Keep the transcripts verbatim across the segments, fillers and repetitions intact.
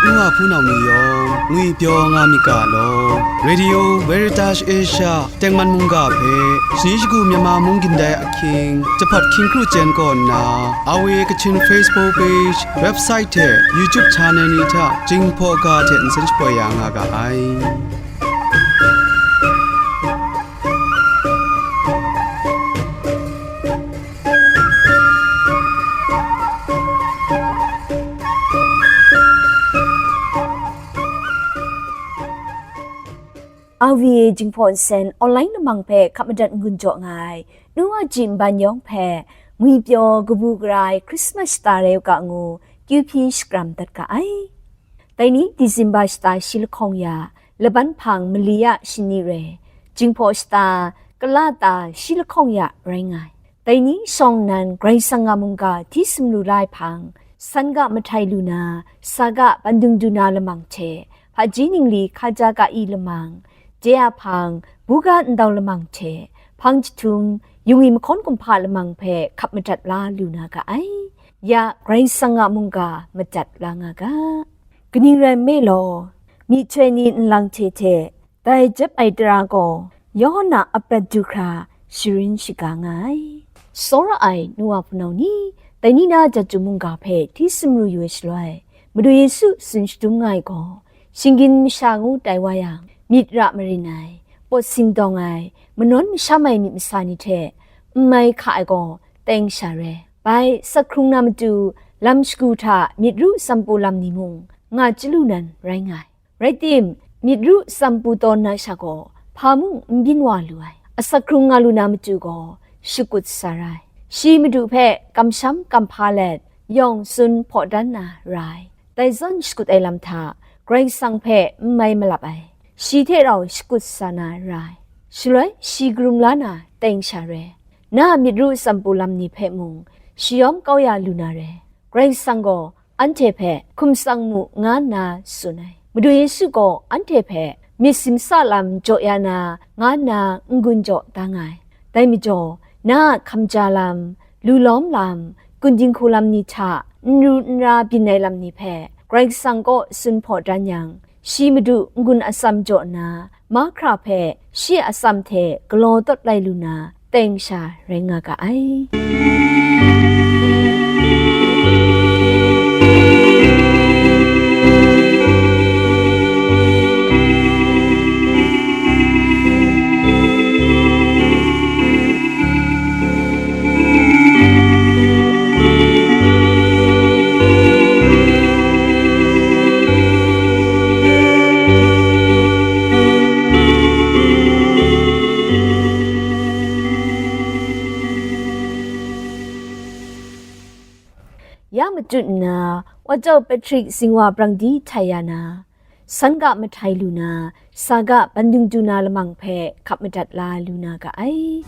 N wa hpunau ni yawng ngwipyaw nga myit ga law. Radio Veritas Asia tengman mungga hpe shani shagu Myanmar mung gindai ahkying, jahpat hkying kru chyen kaw nna, Awe Kachin Facebook page, website hte YouTube channel ni hta Jinghpaw ga hte nsen shapoi ya nga ga ai. R V A Jinghpaw Nsen online lamang hpe hkap madat n-gun jaw nga ai, nu wa ji nban yawng hpe, ngwipyaw kabu gara ai Christmas shata rai u ga ngu, kyu hpyi shakram dat ga ai. Dai ni Disemba shata shi lahkawng ya, laban hpang mali ya shani rai, Jinghpaw shata kala ta shi lahkawng ya rai nga ai. Dai ni shawng nnan Karai Kasang a mungga hti sumru la ai hpang, san ga mahtai lu na, sa ga bandung du na lamang hte, hpaji ningli hkaja ga i lamang, de a hpang, buga ndau lamang hte, hpang jahtum, yungwi mahkawn kumhpa lamang hpe hkap madat la lu na ga ai. Ya Karai Kasang a mungga madat la nga ga. Kaning rai nme law, myihtoi ni nlang hte hte, dai jep ai tara gaw Yawhan a prat du hkra sharin shaga nga ai. Tsawra ai nu wa hpunau ni, dai ni na Jahtum mungga hpe hti sumru yu ai shaloi, Madu Yesu tsun shadum nga ai gaw, shinggyim masha ngu tai wa yang, myit ra marin ai, pawt singdawng ai, manawn masham ai myit masa ni hte n mai hka ai gaw teng sha re. Bai, asak hkrung na matu, lam shagu hta myit ru tsampu lam ni mung nga chyalu nan rai nga ai. Rai tim, myit ru tsampu tawn na sha gaw, hpa mung n byin wa lu ai. Asak hkrung nga lu na matu gaw, shakut sa ra ai. Shi Madu hpe kamsham kamhpa let, yawng tsun hpaw dan na ra ai. Dai zawn shakut ai lam hta, Karai Kasang hpe n mai malap ai. Shi hte rau shakut sa na ra ai. Shaloi shi karum la na teng sha re. Na a myit ru tsampu lam ni hpe mung, shayawm kau ya lu na re. Karai Kasang gaw, anhte hpe hkum tsang mu, nga nna tsun ai. Madu Yesu gaw anhte hpe myit simsa lam jaw ya na, nga nna n-gun jaw da nga ai. Dai majaw, na a hkamja lam, lu lawm lam, gun dinghku lam ni hta n ru n ra byin ai lam ni hpe, Karai Kasang kaw tsun hpaw dan yang, shi Madu n-gun atsam jaw nna, mahkra hpe shi a atsam hte galaw tawt lai lu na, teng sha rai nga ga ai. Ya matut nna, Wacau Patrick Zingwa Brangdi htai ya na, san ga mahtai lu na, sa ga bandung du na lamang hpe hkap madat la lu na ga ai.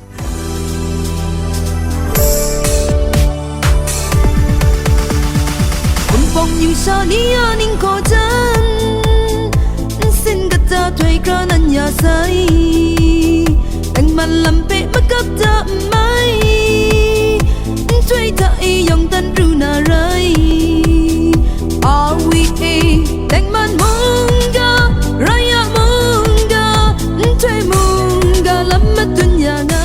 Wunpawng yu sha ni a ningkaw jan, nsin kata htoi kra nan ya sai, tengman lam hpe makap ta n mai, nhtoi hta e yawng dan pru na rai. Awi e, tengman mungga, raya mungga, nhtoi mungga lam madun ya nga.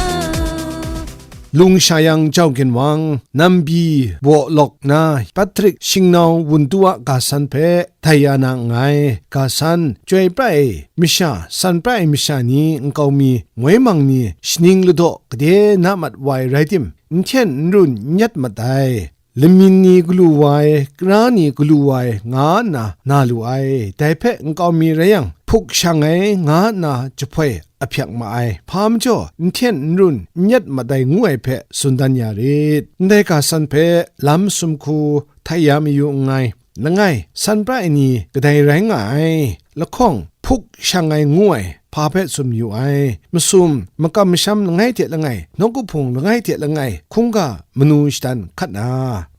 Lung sha yang jau ginwang, nambi baw lawk na, Patrick Shingnau Wuntu a ga san hpe htai ya na nngai. Ga san, chyoi pra ai masha, san pra ai masha ni nkau mi, ngoi mang ni, shaning ladaw kade na mat wa ai rai tim, n hten n run n yat mat ai. Lamyin ni galu wa ai, kara ni galu wa ai, nga nna na lu ai. Dai hpe nkau mi rai yang, hpuk shang ai, nga nna jahpoi ahpyak ma ai. Hpa majaw, n hten n run, n yat mat ai ngu ai hpe tsun dan ya rit. Ndai ga san hpe lam sumhku htai ya mayu nngai. Langai, san pra ai ni kadai rai nga ai, lahkawng, hpuk shang ai ngu ai, hpa hpe tsun yu ai, masum, makam masham langai hte langai, nawku hpung langai hte langai, hkungga manu shadan hkat na,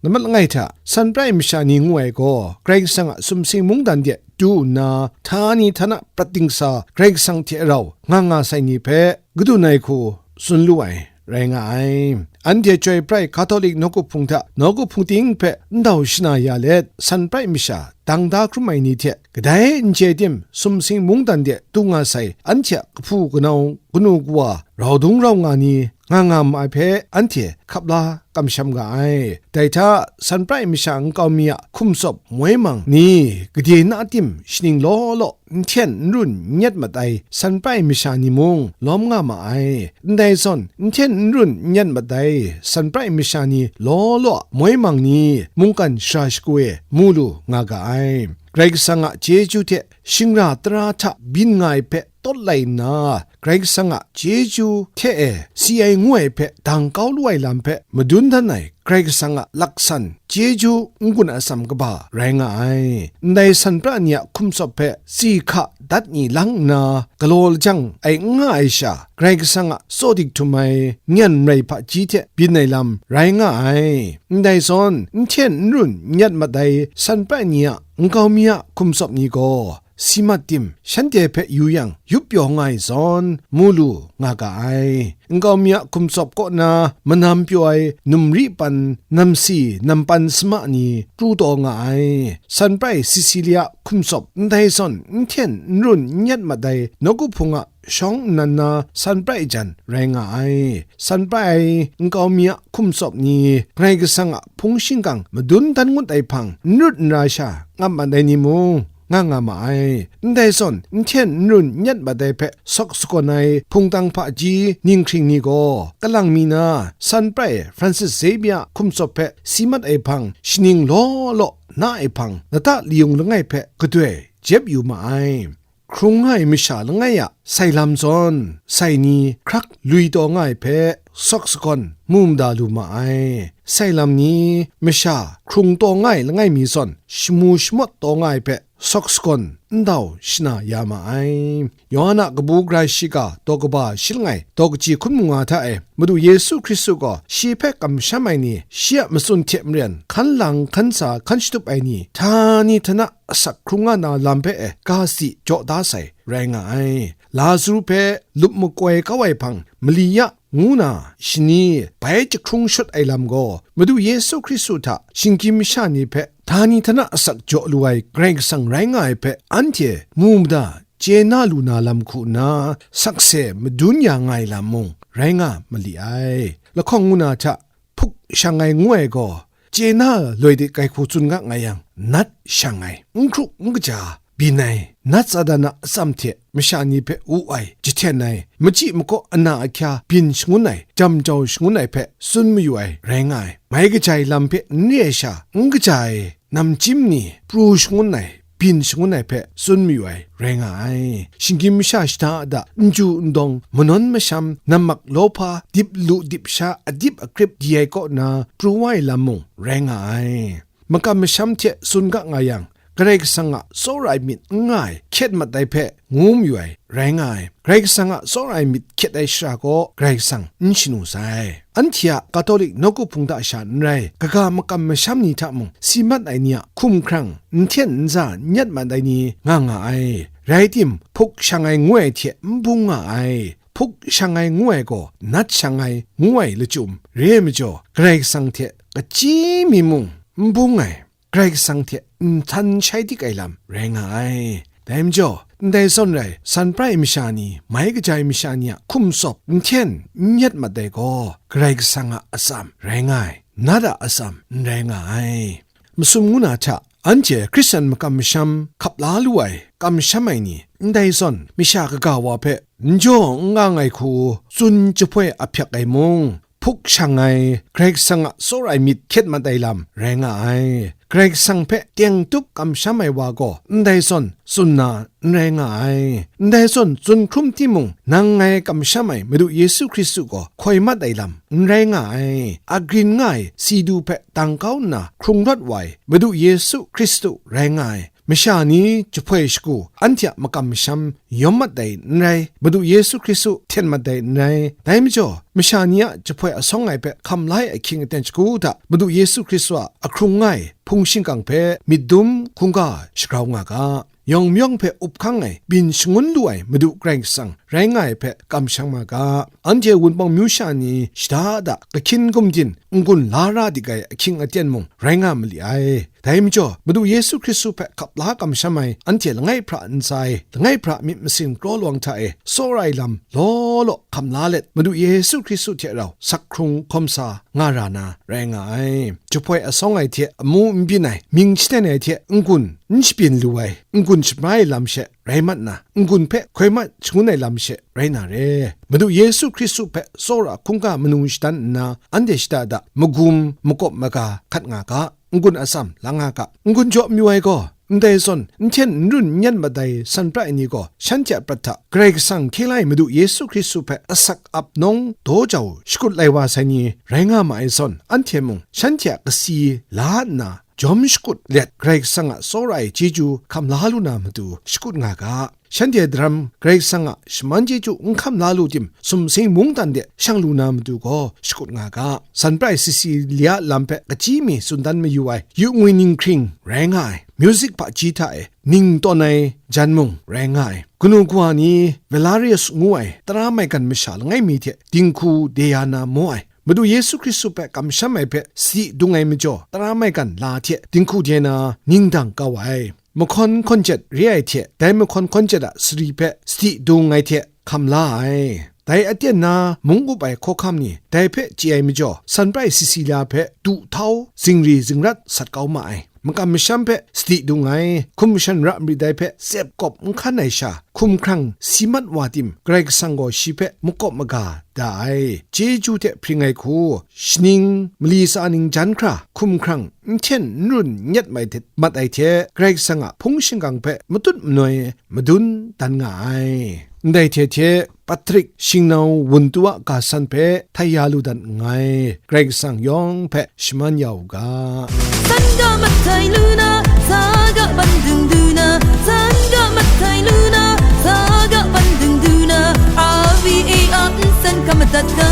nambat langai hta, san pra ai masha ni ngu ai gaw, Karai Kasang a sumsing mungdan de du nna, htani htana prat dingsa, Karai Kasang hte rau nga nga sai ni hpe, kadun ai hku tsun lu ai, rai nga ai. Anhte Chyoi Prai Katolik nawku hpung hta nawku hpung ting hpe ndau shana ya let, San Prai masha dang da hkrum ai ni hte kadai n chye tim, sumsing mungdan de du nga sai anhte a kahpu kanau, kanu kawa, rau dung rau nga ni nga nga ma ai hpe anhte hkap la kamsham ga ai. Dai hta San Prai masha nkau mi a hkum tsawp moi mang ni gade na tim, shaning law law n hten n run n yet mat ai San Prai masha ni mung lawm nga ma ai. Ndai zawn, n hten n run n yet mat ai San Prai masha ni law law moi mang ni mungkan shara shagu e mu lu nga ga ai. Karai Kasang a chyeju hte shingra tara hta byin nga ai hpe tawt lai nna, Karai Kasang a chyeju hte e si ai ngu ai hpe dang kau lu ai lam hpe madun dan ai Karai Kasang a laksan chyeju n-gun atsam kaba rai nga ai. Ndai San Prai ni a hkum tsawp hpe tsi hka dat ni lang nna galaw lajang ai n nga ai sha, Karai Kasang a tsaw dik htum ai nyan marai hpaji hte byin ai lam rai nga ai. Ndai zawn, n hten n run n yet mat ai San Prai ni a nkau mi a hkum tsawp ni gaw, si mat tim, shanhte hpe yu yang, yup pyaw nga ai zawn, mu lu nga ga ai. Nkau mi a hkum tsawp kaw na manam pyaw ai numri pan, namsi nampan sama ni pru taw nga ai. San Prai Sisilia hkum tsawp ndai zawn, n hten n run n yet mat ai nawku hpung a shawng nnan na San Prai jan rai nga ai. San Prai ai nkau mi a hkum tsawp ni, Karai Kasang a hpung shingkang madun dan ngut ai hpang, n rut n ra sha ngam mat ai ni mung, nga nga ma ai. Ndai zawn, n hten n run n yet mat ai hpe sawk sagawn ai hpungtang hpaji ninghkring ni gaw, kalang mi na San Prai Francis Xavier hkum tsawp hpe si mat ai hpang, shaning law law na ai hpang, lata layung langai hpe gadoi jep yu ma ai. Hkrung nga ai masha langai a sai lam zawn, sai ni hkrak lui taw nga ai hpe sawk sagawn mu mada lu ma ai. Sai lam ni masha hkrung taw nga ai langai mi zawn, shamu shamawt taw nga ai hpe sawk sagawn ndau shana ya ma ai. Yawhan a kabu gara shiga daw kaba shi langai daw kaji hkun manga hta e, Madu Yesu Hkristu gaw shi hpe kamsham ai ni, shi a matsun hte maren hkan lang hkan sa hkan shatup ai ni, htani htana asak hkrung nga na lam hpe e ga sadi jaw da sai rai nga ai. Lazaru hpe lup makoi kau ai hpang, mali ya ngu na shani bai jahkrung shut ai lam gaw, Madu Yesu Hkristu hta shinggyim masha ni hpe htani htana asak jaw lu ai Karai Kasang rai nga ai hpe anhte mu mada chye na lu na lam hku nna, sakse madun ya nga ai lam mung rai nga mali ai. Lahkawng ngu na hta hpuk shang ai ngu ai gaw, chye na loi de kai hku tsun ga nga yang, nat shang ai, n hkru n kaja, byin ai, nat Satan a atsam hte masha ni hpe wu ai, jahten ai, machyi makaw ana ahkya byin shangun ai, jam jau shangun ai hpe tsun mayu ai rai nga ai. Mai kaja ai lam hpe n re ai sha, n kaja ai namchyim ni pru shangun ai, byin shangun ai hpe tsun mayu ai rai nga ai. Shinggyim masha shada da, n ju n dawng, manawn masham, nammak lawhpa, dip lu dip sha, adip akrip di ai kaw na pru wa ai lam mung rai nga ai. Makam masham hte tsun ga nga yang, Karai Kasang a tsawra ai myit n nga ai, hkyet mat ai hpe ngu mayu ai rai nga ai. Karai Kasang a tsawra ai myit hkyet ai shara gaw Karai Kasang n shanu sai. Anhte a Katolik nawku hpung hta sha n rai, kaga makam masham ni hta mung si mat ai ni a hkumhkrang, n hten n za n yet mat ai ni nga nga ai. Rai tim, hpuk shang ai ngu ai hte n bung nga ai. Hpuk shang ai ngu ai gaw, nat shang ai ngu ai lachyum re ai majaw, Karai Kasang hte kachyi mi mung n bung ai, Karai Kasang hte n htan shai dik ai lam rai nga ai. Dai majaw, ndai zawn rai, San Prai masha ni, mai kaja ai masha ni a hkum tsawp n hten n yet mat ai gaw, Karai Kasang a atsam rai nga ai, nat a atsam n rai nga ai. Masum ngu na hta, anhte Hkristian makam masham hkap la lu ai, kamsham ai ni, ndai zawn masha kaga wa hpe n jaw n nga ai hku tsun jahpoi ahpyak ai mung, hpuk shang ai, Karai Kasang a tsawra ai myit hkyet mat ai lam rai nga ai. Karai Kasang hpe teng tup kamsham ai wa gaw ndai zawn tsun na n rai nga ai. Ndai zawn tsun hkrum timung, nang ngai kamsham ai Madu Yesu Hkristu gaw hkoi mat ai lam n rai nga ai. Agrin nga ai si du hpe dang kau nna hkrung rawt wa ai Madu Yesu Hkristu rai nga ai. Masha ni jahpoi shagu, anhte a makam masham yawm mat ai n rai, Madu Yesu Hkristu hten mat ai n rai. Dai majaw, masha ni a jahpoi asawng ai hpe hkam la ai ahkying aten shagu hta, Madu Yesu Hkristu a ahkrung nga ai hpung shingkang hpe myit dum hkungga shagrau nga ga. yawng mayawng hpe up hkang ai, byin shangun lu ai Madu Karai Kasang rai nga ai hpe kamsham nga ga. Anhte Wunpawng myu sha ni shada da kahkyin gumdin n-gun la ra dik ai ahkying aten mung rai nga ma li ai. Dai majaw, Madu Yesu Hkristu hpe hkap la kamsham ai anhte langai hpra ntsa e, langai hpra myit masin kraw lawang hta e, tsawra ai lam law law hkam la let, Madu Yesu Hkristu hte rau sak hkrung hkawm sa nga ra na rai nga ai. Jahpoi asawng ai hte amu n byin ai, mying shaten ai hte n-gun n shabyin lu ai, n-gun shabra ai lam she rai mat na, n-gun hpe hkoi mat shangun ai lam she rai na re. Madu Yesu Hkristu hpe tsawra hkungga manu shadan nna, anhte shada da magum, makawp maga hkat nga ga, n-gun atsam lang nga ga, n-gun jaw mayu ai gaw, ndai zawn n hten n run n yan mat ai san prai ni gaw, shanhte a prat hta Karai Kasang hkye la ai Madu Yesu Hkristu hpe asak ap nawng daw jau shakut lai wa sai ni rai nga ma ai zawn, anhte mung shanhte a kasi la nna jawm shakut let, Karai Kasang a tsawra ai chyeju hkam la lu na matu shakut nga ga. Shanhte daram Karai Kasang a shaman chyeju n hkam la lu tim, sumsing mungdan de shang lu na matu gaw shakut nga ga. San prai Cecilia lam hpe kachyi mi tsun dan mayu ai yu ngwi ninghkring rai nga ai, music hpaji hta e ning tawn ai jan mung rai nga ai, kanu kawa ni Valerius ngu ai tara maigan masha langai mi hte dinghku de ya na maw ai, Madu Yesu Hkristu hpe kamsham ai hpe sadi dung ai majaw, tara maigan la hte dinghku de na ningdang kau ai. Mahkawn hkawn jet re ai hte, dai mahkawn hkawn jet a sari hpe sadi dung ai hte hkam la ai. Dai aten na mung up ai hkawhkam ni dai hpe chye ai majaw, San prai Sisilia hpe du htau zingri zingrat sat kau ma ai. Makam masham hpe sadi dung ai, hkum mashan ra marit ai hpe tsep kawp n hkan ai sha, hkum hkrang si mat wa tim, Karai Kasang gaw shi hpe makawp maga da ai. Chyeju hte hpring ai hku, shaning, mali tsa ning jan hkra, hkum hkrang n hten n run n yet mai hte, mat ai hte, Karai Kasang a hpung shingkang hpe matut manoi madun dan nga ai. Ndai hte hte, Patrik shingnau wuntu a ga san hpe htai ya lu dan nngai. Karai Kasang yawng hpe shaman ya u ga. San ga mahtai lu na, sa ga ban dung du na, san ga mahtai lu na, sa ga ban dung du na, R V A R nsen ka madat ga.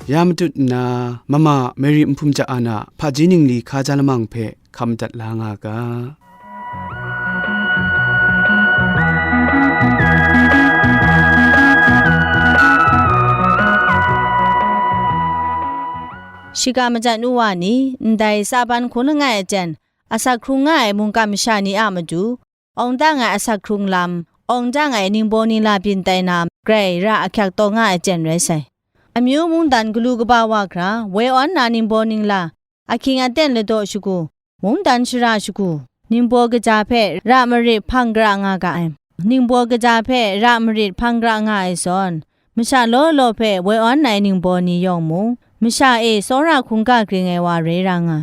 Ya matut nna, Mama Mary Nhpum Ja An a hpaji ningli hkaja lamang hpe hkam dat la nga ga. Shiga majan nu wa ni, ndai tsa ban hkun langai aten, asak hkrung nga ai mungkan masha ni a matu, awng dang ai asak hkrung lam, awng dang ai ningbaw ningla byin tai na, grai ra ahkyak taw nga ai aten rai sai. Amyu mungdan galu kaba wa hkra, woi awn na ningbaw ningla, ahkying aten ladaw shagu, mungdan shara shagu, ningbaw kaja hpe ra marit hpang gara nga ga ai. Ningbaw kaja hpe ra marit hpang gara nga ai zawn, masha law law hpe woi awn ai ningbaw ni yawng mung, masha e tsawra hkungga gring ai wa rai ra nga.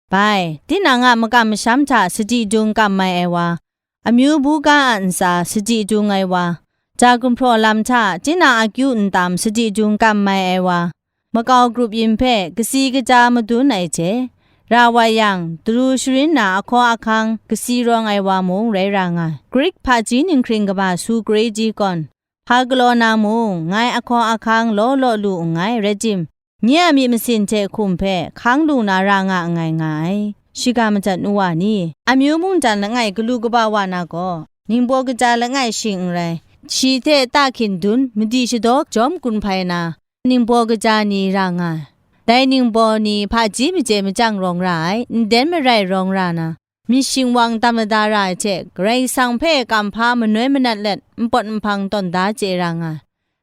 Bai, tinang a makam masham hta sadi dung kam mai ai wa, amyu buga a ntsa sadi dung ai wa, ja gumhpraw lam hta tinang akyu ntam sadi dung kam mai ai wa, makau grup yin hpe kasi kaja madun ai hte, ra wa yang, daru sharin na ahkaw ahkang kasi rawng ai wa mung rai ra nga ai. Grik hpaji ninghkring kaba su Gredi gawn, hpa galaw na mung, ngai ahkaw ahkang law law lu nngai, rai tim, nye a myit masin hte hkum hpe hkang lu na ra nga nngai nga ai. Shiga madat nu wa ni, amyu mungdan langai galu kaba wa na gaw, ningbaw kaja langai shing n rai, shi hte ta hkin dun, madi shadaw jawm gun hpai na, ningbaw kaja ni ra nga ai. Dai ningbaw ni hpaji maje machyang rawng ra ai, nden marai rawng ra na, myit shingwang tam lada ra ai hte, Karai Kasang hpe kamhpa manoi manat let, npawt nhpang tawn da chye ra nga ai.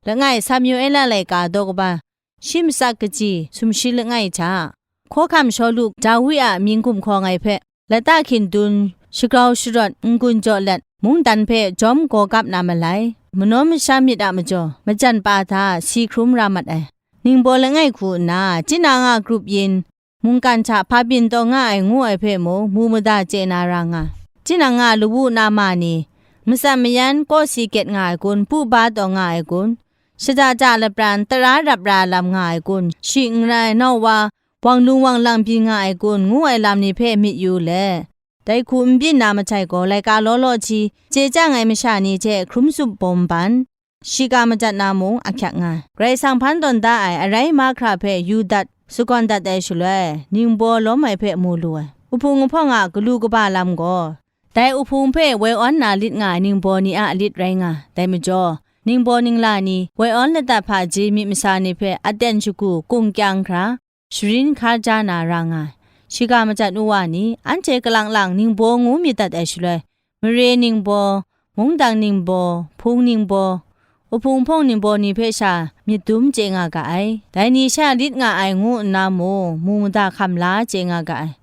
Langai Samuela laika daw kaba, shi matsat kaji, sumshi langai hta, hkawhkam Shawlu, Dawi a mying gumhkawng ai hpe, lata hkying dun, shagrau sharawt, n-gun jaw let, mungdan hpe jawm gaw gap na malai, manaw masham myit a majaw, majan pa hta si hkrum ra mat ai. Ningbaw langai hku nna, tinang a grup yin, mungkan hta hpa byin taw nga ai ngu ai hpe mung, mu mada chye na ra nga. Tinang a lawu na ma ni, matsan mayan kawsi gyet nga ai kun, pu ba taw nga ai kun, shada da lapran tara rap ra lam nga ai kun, shing n rai, nau wa, wang lung wang lang byin nga ai kun, ngu ai lam ni hpe myit yu let, dai hku n byin na mahtai gaw, laika law law hti, chye chyang ai masha ni hte hkrum tsup bawm ban, shiga madat na mung ahkyak nga ai. Karai Kasang hpan tawn da ai arai mahkra hpe yu dat, sagawn dat ai shaloi, ningbaw lawm ai hpe mu lu ai. Uhpung uhpawng a galu kaba lam gaw, dai uhpung hpe woi awn na lit nga ai ningbaw ni a lit rai nga ai. Dai majaw, ningbaw ningla ni woi awn ladat hpaji myit masa ni hpe aten shagu kung kyang hkra, sharin hka ja na ra nga ai. Shiga majat nu wa ni, anhte kalang lang ningbaw ngu myit dat ai shaloi, mare ningbaw, mungdan ningbaw, hpung ningbaw, uhpung hpawng ningbaw ni hpe sha myit dum chye nga ga ai. Dai ni sha lit nga ai ngu nna mung, mu mada hkam la chye nga ga ai.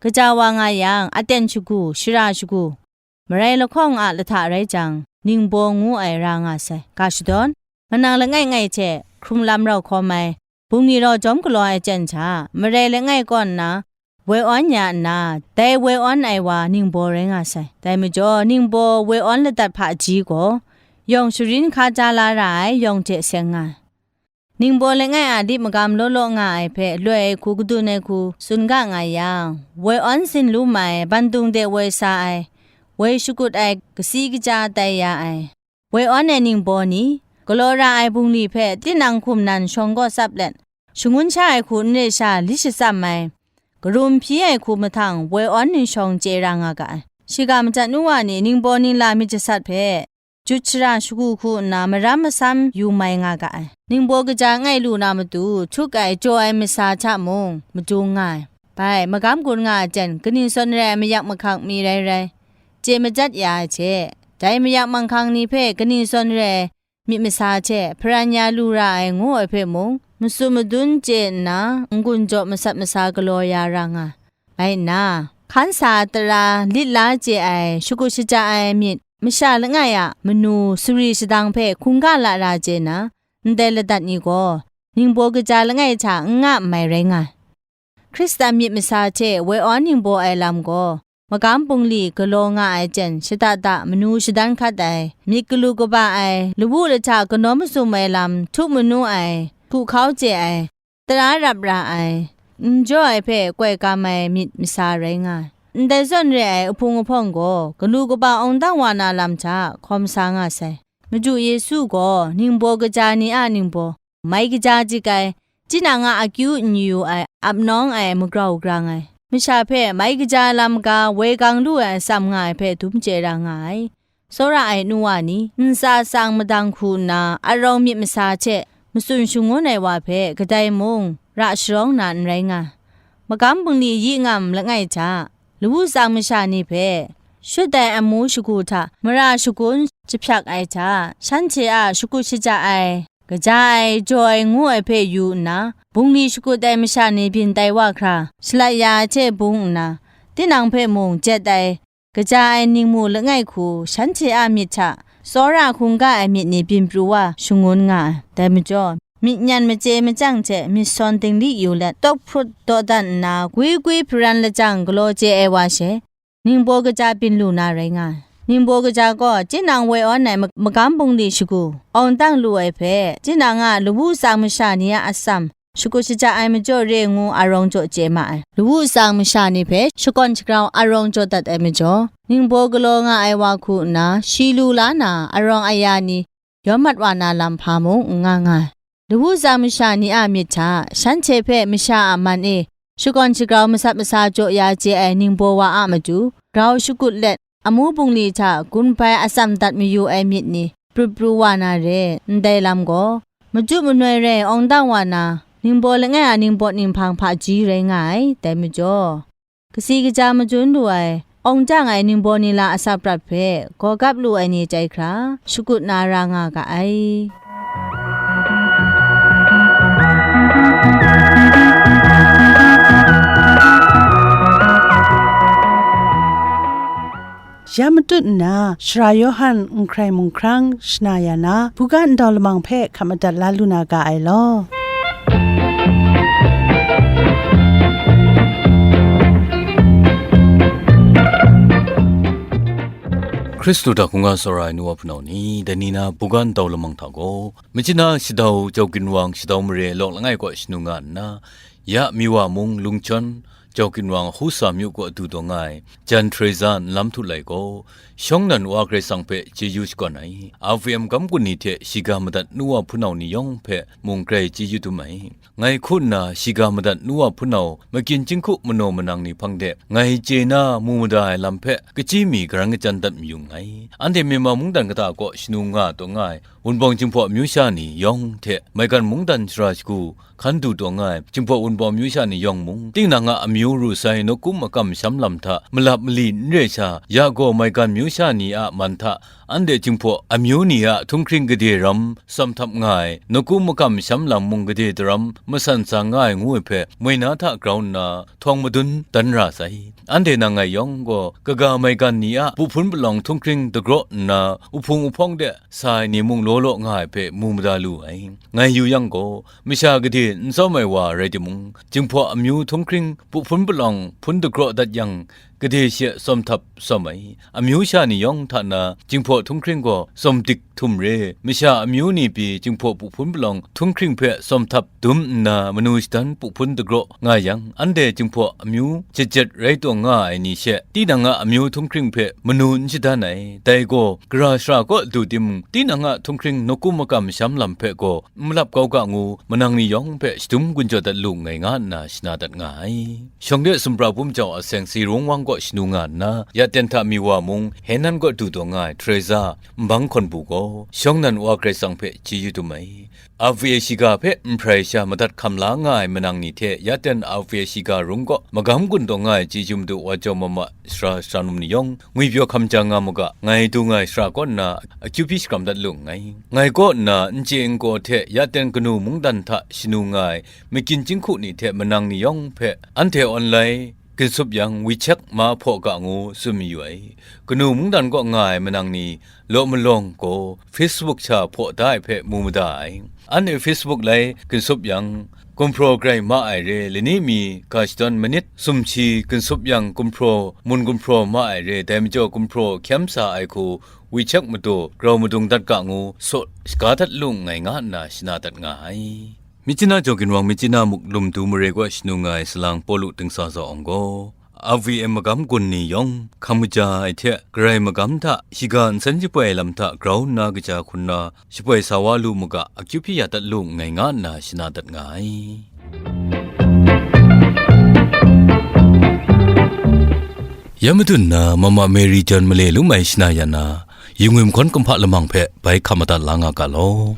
Kaja wa nga yang, aten shagu, shara shagu, marai lahkawng a lahta rai jang, ningbaw ngu ai ra nga sai. Ga shadawn, manang langai ngai hte hkrung lam rau hkawm ai, bungli rau jawm galaw ai chyen hta, marai langai kaw nna, woi awn ya nna, dai woi awn ai wa ningbaw rai nga sai. Dai majaw, ningbaw woi awn ladat hpaji gaw, yawng sharin hka ja la ra ai yawng hte seng nga ai. Ningbaw langai a lit magam law law nga ai hpe loi ai hku kadun ai hku tsun ga nga yang, woi awn sin lu mai, bandung de woi sa ai, woi shakut ai, kasi kaja tai ya ai, woi awn ai ningbaw ni, galaw ra ai bungli hpe tinang hkum nan shawng kaw tsap let, shangun sha ai hku nre sha lit shatsam ai, karum hpyi ai hku mahtang woi awn ninshawng chye ra nga ga ai. Shiga majat nu wa ni ningbaw ningla myit jasat hpe, jut shara shagu hku nna maram masam yu mai nga ga ai. Ningbaw kaja ngai lu na matu, htuk ai, jaw ai masa hta mung madung nga ai. Bai, magam gun nga ai jen, kaning zawn rai ai mayak mahkang mi rai rai, chye majat ya ai hte, dai mayak manghkang ni hpe kaning zawn rai ai myit masa hte hparan ya lu ra ai ngu ai hpe mung, matsun madun chye nna, n-gun jaw masat masa galaw ya ra nga ai nna, hkan sa tara lit la chye ai, shakut shaja ai myit masha langai a manu sari shadang hpe hkungga la ra chye na, ndai ladat ni gaw, ningbaw kaja langai hta n nga n mai rai nga ai. Hkristan myit masa hte woi awn ningbaw ai lam gaw, magam bungli galaw nga ai jen shada da manu shadan hkat ai, myit galu kaba ai, lawu lahta kanawn mazum ai lam htuk manu ai, hku hkau chye ai, tara rap ra ai, n jaw ai hpe koi kam ai myit masa rai nga ai. Ndai zawn re ai ahpung ahpawng gaw, galu kaba awng dang wa na lam hta hkawm sa nga sai. Madu Yesu gaw ningbaw kaja ni a ningbaw, mai kaja jik ai, tinang a akyu n yu ai, ap nawng ai, magrau grang ai, masha hpe mai kaja lam ga woi gang lu ai atsam nga ai hpe dum chye ra nga ai. Tsawra ai nu wa ni, ntsa tsang madang hku nna, arawng myit masa hte matsun shangun ai wa hpe kadai mung ra sharawng na n rai nga ai. Magam bungli yi ngam langai hta, lawu tsang masha ni hpe, shut ai amu shagu hta mara shagun jahpyak ai hta, shanhte a shakut shaja ai, kaja ai, jaw ai ngu ai hpe yu nna, bungli shakut ai masha ni byin tai wa hkra, shalat ya ai hte bung nna, tinang hpe mung jet ai, kaja ai ningmu langai hku, shanhte a myit hta tsawra hkungga ai myit ni byin pru wa shangun nga ai. Dai majaw, myit nyan machye machyang hte myit sawn dingli yu let, tawk hprut dawdan nna, gwi gwi hparan lajang galaw chye ai wa she, ningbaw kaja byin lu na rai nga ai. Ningbaw kaja gaw, tinang woi awn ai ma-, magam bungli shagu, awng dang lu ai hpe, tinang a lawu tsang masha ni a atsam, shakut shaja ai majaw re ngu arawng jaw chye ma ai. Lawu tsang masha ni hpe shakawn shagrau arawng jaw dat ai majaw, ningbaw galaw nga ai wa hku nna, shi lu la na arawng aya ni yawm mat wa na lam hpa mung n nga nga ai. Lawu tsang masha ni a myit hta, shanhte hpe masha a man e shakawn shagrau masat masa jaw ya chye ai ningbaw wa a matu, grau shakut let, amu bungli hta gun bai atsam dat mayu ai myit ni prut pru wa na re, ndai lam gaw, maju manoi rai awng dang wa na, ningbaw langai a ningbaw ninghpang hpaji rai nga ai. Dai majaw, kasi kaja majun lu ai, awng dang ai ningbaw nila asak prat hpe gaw gap lu ai ni chyai hkra, shakut na ra nga ga ai. Ya matut nna, Sara Yawhan n hkrai mung hkrang shana ya na, buga ndau lamang hpe hkap madat la lu na ga ai law. Hkristu hta hkungga tsawra ai nu wa hpunau ni, dai ni na buga ndau lamang hta gaw, Machyin a shadau Jau Ginwang shadau mare lawk langai kaw shanu nga nna, ya Miwa mung Lungchon Jau Ginwang Husa myu kaw du taw nga ai Jan Teresa nlam htu lai gaw, Shawng nan Wa Karai Kasang hpe chyeju shakawn ai, R V M gam gun ni hte shiga madat nu wa hpunau ni yawng hpe mung grai chyeju dum ai. Ngai hku nna shiga madat nu wa hpunau, makyin jinghku manaw manang ni hpang de ngai chye na mu mada ai lam hpe kachyi mi garan kachyan dat mayu nngai. Anhte Myanmar mungdan kata kaw shanu nga taw nga ai Wunpawng Jinghpaw amyu sha ni yawng hte maigan mungdan shara shagu hkan du taw nga ai Jinghpaw Wunpawng amyu sha ni yawng mung, tinang a amyu ru sai nawkum makam masham lam hta malap mali n re sha, ya gaw maigan amyu sha ni a man hta anhte Jinghpaw amyu ni a htunghkring gade ram tsawm htap nga ai, nawkum makam masham lam mung gade daram masan sa nga ai ngu ai hpe moi na hta grau nna htawng madun dan ra sai. Anhte nang ngai yawng gaw, kaga maigan ni a buhpun palawng htunghkring dagraw nna, uhpung uhpawng de sa ai ni mung law law nga ai hpe mu mada lu ai. Ngai yu yang gaw, masha gade n tsawm ai wa rai timung, Jinghpaw amyu htunghkring buhpun palawng hpun dagraw dat yang, gade she tsawm htap tsawm ai, amyu sha ni yawng hta na Jinghpaw htunghkring gaw tsawm dik htum re, masha amyu ni pyi Jinghpaw buhpun palawng htunghkring hpe tsawm htap dum nna manu shadan buhpun dagraw nga yang, anhte Jinghpaw amyu jet jet rai taw nga ai ni she, tinang a amyu htunghkring hpe manu n shadan ai. Dai gaw, gara shara kaw du timung, tinang a htunghkring nawkum makam masham lam hpe gaw, n malap kau ga ngu, manang ni yawng hpe shadum gun jaw dat lu nngai nga nna shana dat nga ai. Shawng de sumhpra bum jau a seng Sirung wang kaw shanu nga nna, ya ten hta mi wa mung, Henan kaw du taw nga ai Teresa, nbang hkawn bu gaw, shawng nan Wa Karai Kasang hpe chyeju dum ai. R V A shiga hpe nhprai sha madat hkam la nga ai manang ni hte ya ten R V A shiga rung kaw magam gun taw nga ai chyeju madu wa jau mama sara sara num ni yawng, ngwipyaw hkam ja nga mu ga, ngai du nga ai shara kaw nna akyu hpyi shakram dat lu nngai. Ngai kaw nna n chye n gaw hte ya ten kanu mungdan hta shanu nga ai makyin jinghku ni hte manang ni yawng hpe anhte online ginsup yang WeChat ma hpaw ga ngu tsun mayu ai. Kanu mungdan kaw nga ai manang ni law malawng gaw Facebook sha hpaw da ai hpe mu mada ai. Anhte Facebook lai ginsup yang, gumhpraw grai ma ai re, lani mi ga shadawn manit sumshi ginsup yang gumhpraw, mun gumhpraw ma ai re, dai majaw gumhpraw hkyam sa ai hku WeChat matu grau madung dat ga ngu saw shaga dat lu nngai nga nna shana dat nga ai. Myitkyina jaw ginwang Myitkyina muk lum du mare kaw shanu nga ai salang Pawlu dingsa zaw awng gaw, R V M magam gun ni yawng hkam kaja ai hte, Karai magam hta shiga nsen shapoi ai lam hta grau nna kaja hkun na, shapoi sa wa lu mu ga, akyu hpyi ya dat lu nngai nga nna shana dat nga ai. Ya madun na, Mama Mary John male lum ai shana ya na, Yungwi mahkawn kumhpa lamang hpe bai hkam madat la nga ga law.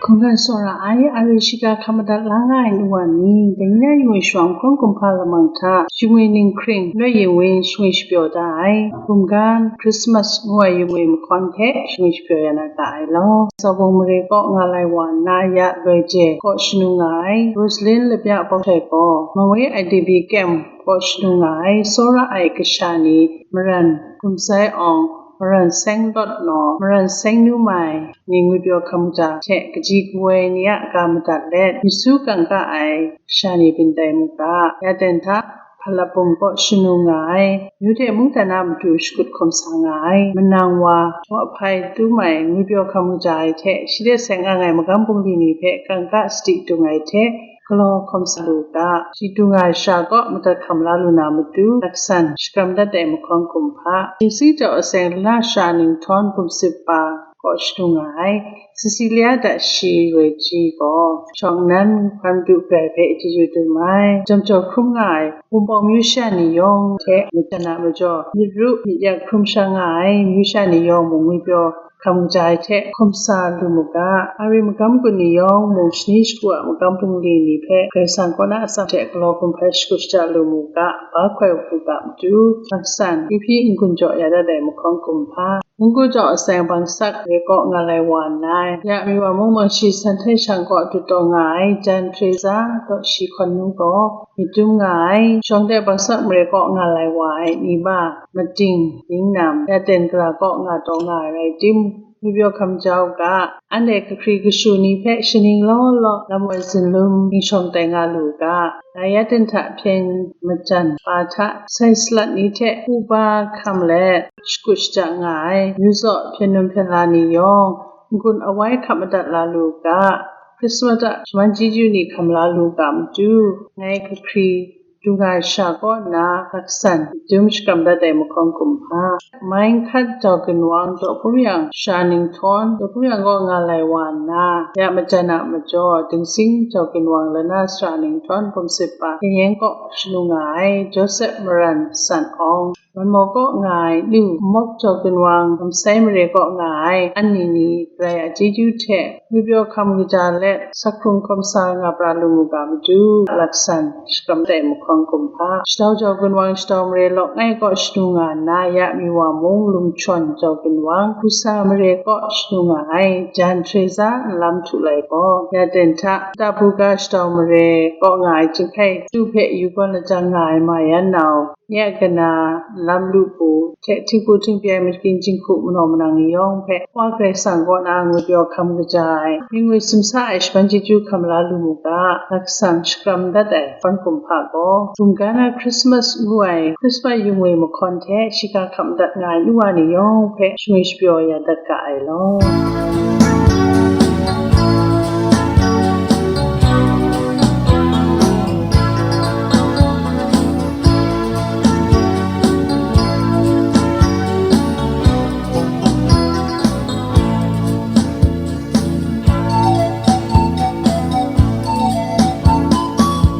Hkungran tsawra ai, a re shiga hkam madat la nga ai nu wa ni, dai ni na Yungwi shawng mahkawn kumhpa lamang hta, Yungwi ninghkring, loi yin win, shingwi shapyaw da ai, bumgan, Christmas ngu ai Yungwi mahkawn hpe shingwi shapyaw ya na ta ai law. Tsawbung mare kaw nga lai wa nna ya loi je kaw shanu nga ai, Rosalyn Labya Bawhtai gaw, Mawai I D P Camp kaw shanu nga ai, tsawra ai kasha ni, Maran Gumsai Awng, Maran Seng Lawt Naw, Maran Seng Nu Mai, ni ngwipyaw hkam kaja hte kaji kawoi ni a ga madat let, myit su kangka ai kasha ni byin tai mu ga, ya ten hta, Hpalap bum kaw shanu nga ai, myu hte mungdan a matu shakut hkawm sa nga ai, manang wa, Htaw Hpai Tu Mai, ngwipyaw hkam kaja ai hte, shi hte seng ang ai magam bungli ni hpe kangka sadi dung ai hte, galaw hkawm sa lu u ga, shi dung ai sha kaw madat hkam la lu na matu, laksan shakram dat ai mahkawn kumhpa, Jingsi Jau Aseng Lana Sha Ninghtawng Bumsip Pa, kaw shanu nga ai, Cecilia Dashi Roi Ji gaw, shawng nnan hkam du grai hpe chyeju dum ai, jam jaw hkrum nga ai, Wunpawng myu sha ni yawng hte, majan a majaw, myit ru myit yak hkrum sha nga ai, myu sha ni yawng mung ngwipyaw hkam kaja ai hte hkawm sa lu mu ga, a re magam gun ni yawng mung shani shagu a magam bungli ni hpe Karai Kasang kaw na atsam hte galaw hkum hpai shakut shaja lu mu ga, ba hkoi u ga matu, laksan, kyu hpyi n-gun jaw ya dat ai mahkawn kumhpa, Munggu jaw aseng bangsak re kaw nga lai wa nna, ya mi wa mung mangshi san hte shang kaw dut taw nga ai Jan Teresa, daw shi hkawn nu gaw, myit dum nga ai, shawng de bangsak mare kaw nga lai wa ai Niba, Mating, Dingnam, ya ten gara kaw nga taw nga ai rai tim, ngwipyaw hkam jau ga, anhte kahkri kashu ni hpe shaning law law, lam woi zunlum, ningshawng tai nga lu ga, dai ya ten hta hpyen majan pa hta, sai salat ni hte hpu ba hkam let, shakut shaja nga ai, myu zaw hpyen num hpyen la ni yawng, n-gun awai hkap madat la lu ga, Krismas a shaman chyeju ni hkam la lu ga matu, ngai kahkri du nga ai sha kaw na, laksan dum shakram dat ai mahkawng kumhpa, Mai Nhkat Jau Ginwang, Daw Hpum Yang Sara Ninghtawng, Daw Hpum Yang kaw nga lai wa nna, ya majan a majaw, Dingsing Jau Ginwang, Lana Sara Ninghtawng, Bum Sit Pa, Kayan kaw shanu nga ai, Joseph Maran San Awng, Manmaw kaw nga ai Nu Mawk Jau Ginwang, Lamsai Mare kaw nga ai, anni ni, Karai a chyeju hte, ngwi pyaw hkam kaja let, sak hkrung hkawm sa nga pra lu mu ga matu, laksan shakram dat ai mahkawng kumhpa, Shadau Jau Ginwang, Shadau Mare Lawk Ngai kaw shanu nga nna, ya Miwa mung, Lumchawn Jau Ginwang, Busa Mare kaw shanu nga ai, Jan Teresa Nlam Htu Lai gaw, ya ten hta, Tabuga Shadau Mare kaw nga ai, Jinghkai Htu hpe yu gawn lajang nga ai Mayan Nau, Nye a kana, lam lu hku hte, htingbu htingpyai, machyin jinghku, manaw manang ni yawng hpe, Wa Karai Kasang kaw na ngwi pyaw hkam kaja ai, mingwi simsa ai shaman chyeju hkam la lu mu ga, laksan shakram dat ai, Wan Kumhpa gaw, Bumga na Krismas ngu ai, Krismas yu ngwi mahkawn hte, shiga hkam dat nga ai nu wa ni yawng hpe, shangwi shapyaw ya dat ga ai law.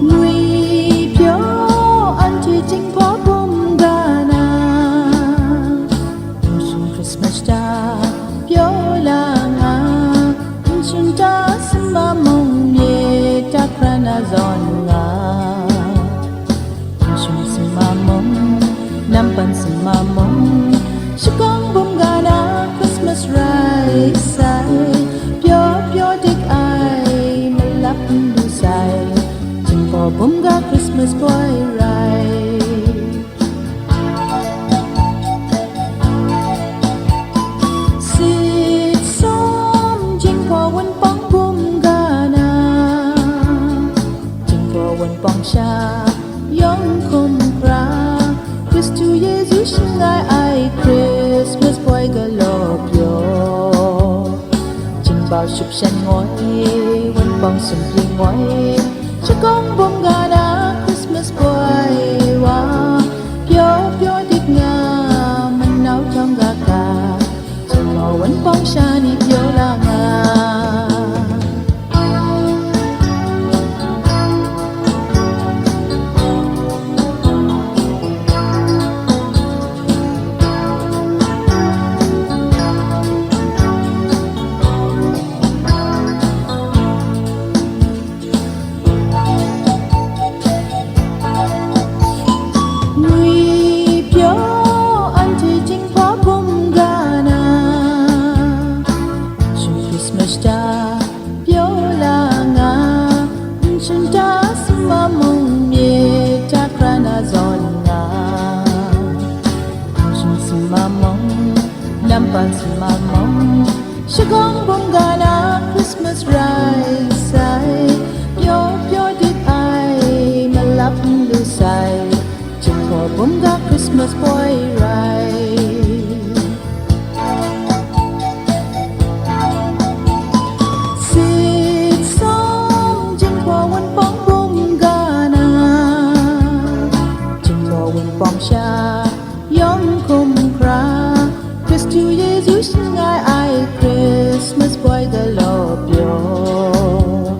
Ngwi pyaw anhte Jinghpaw bum ga na, Nshung Christmas ta pyaw la nga, nshung ta summa mung, mye ta hkra na zawn nga. Nshung summa mung, nampan summa mung, shakawng bum ga na Christmas rai sai, pyaw pyaw dik ai, malap n lu sai, Jinghpaw bum ga Christmas boi rai. Sit sawm Jinghpaw Wunpawng bum ga na, Jinghpaw Wunpawng sha yawng hkum hkra, Hkristu Yesu shangai ai Christmas boi galaw pyaw. Jinghpaw shupshan ngoi, Wunpawng sumphing ngoi, shakawng bum ga na Christmas boi wa, pyaw pyaw dik nga, manau htawng ga ga, Jinghpaw Wunpawng sha ni pyaw la nga. Ngwi pyaw anhte Jinghpaw bum ga na, nshung Christmas ta pyaw la nga, nshung ta summa mung, mye ta hkra na zawn nga. Nshung summa mung, nampan summa mung, shakawng bum ga na Christmas rai sai, pyaw pyaw dik ai, malap n lu sai, Jinghpaw bum ga Christmas boi rai. Sit sawm Jinghpaw Wunpawng bum ga na, Jinghpaw Wunpawng sha yawng hkum hkra, Hkristu Yesu shangai ai Christmas boi galaw pyaw.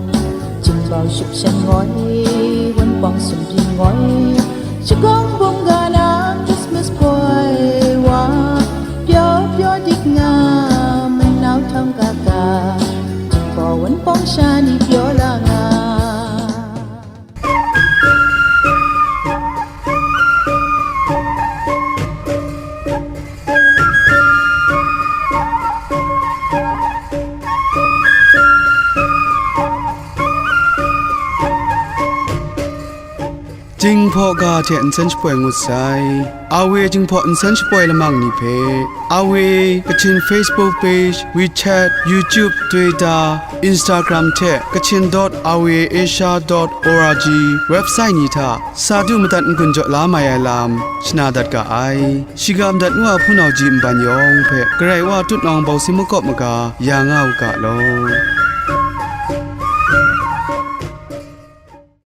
Jinghpaw shupshan ngoi, Wunpawng sumphing ngoi, shakawng bum ga na Christmas boi wa, pyaw pyaw dik nga, manau htawng ga ga, Jinghpaw Wunpawng sha ni pyaw la nga. Jinghpaw ga hte nsen shapoi ngut sai. Awe Jinghpaw nsen shapoi lamang ni hpe, Awe Kachin Facebook page, WeChat, YouTube, Twitter, Instagram hte Kachin dot awe asia dot org website ni hta sa du madat n-gun jaw la mai ai lam shana dat ga ai. Shiga madat nu a hpunau ji nban yawng hpe Karai Wa tutnawng bawsi makawp maga ya nga u ga law.